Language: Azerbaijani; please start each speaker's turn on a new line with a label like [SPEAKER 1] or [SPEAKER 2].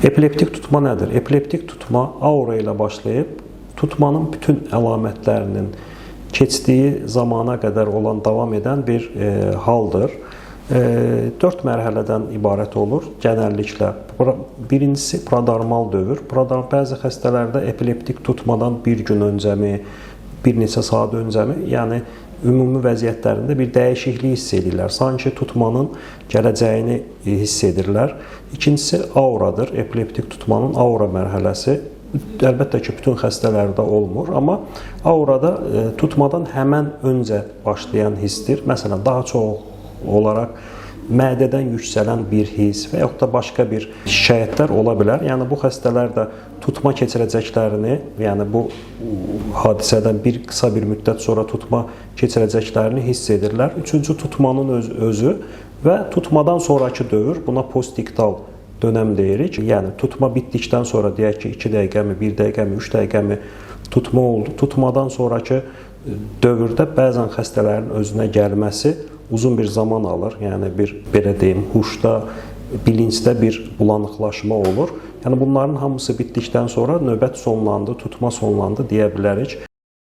[SPEAKER 1] Epileptik tutma nədir? Epileptik tutma aura ilə başlayıb tutmanın bütün əlamətlərinin keçdiyi zamana qədər olan davam edən bir haldır. 4 mərhələdən ibarət olur genəlliklə. Birincisi prodromal dövr. Bəzi xəstələrdə epileptik tutmadan bir gün öncəmi, bir neçə saat öncəmi, yəni ümumi vəziyyətlərində bir dəyişiklik hiss edirlər. Sanki tutmanın gələcəyini hiss edirlər. İkincisi auradır. Epileptik tutmanın aura mərhələsi. Əlbəttə ki, bütün xəstələrdə olmur, amma aurada tutmadan həmən öncə başlayan hissdir. Məsələn, daha çox olaraq mədədən yüksələn bir hiss və yaxud da başqa bir şikayətlər ola bilər. Yəni bu xəstələr də tutma keçirəcəklərini, yəni bu hadisədən bir qısa bir müddət sonra tutma keçirəcəklərini hiss edirlər. Üçüncü tutmanın özü və tutmadan sonrakı dövr, buna postiktal dönəm deyirik. Yəni tutma bitdikdən sonra deyək ki, 2 dəqiqəmi, 1 dəqiqəmi, 3 dəqiqəmi tutma oldu. Tutmadan sonrakı dövrdə bəzən xəstələrin özünə gəlməsi uzun bir zaman alır. Yəni bir belə deyim, huşda, bilincdə bir bulanıqlaşma olur. Yəni bunların hamısı bitdikdən sonra növbət sonlandı, tutma sonlandı deyə bilərik.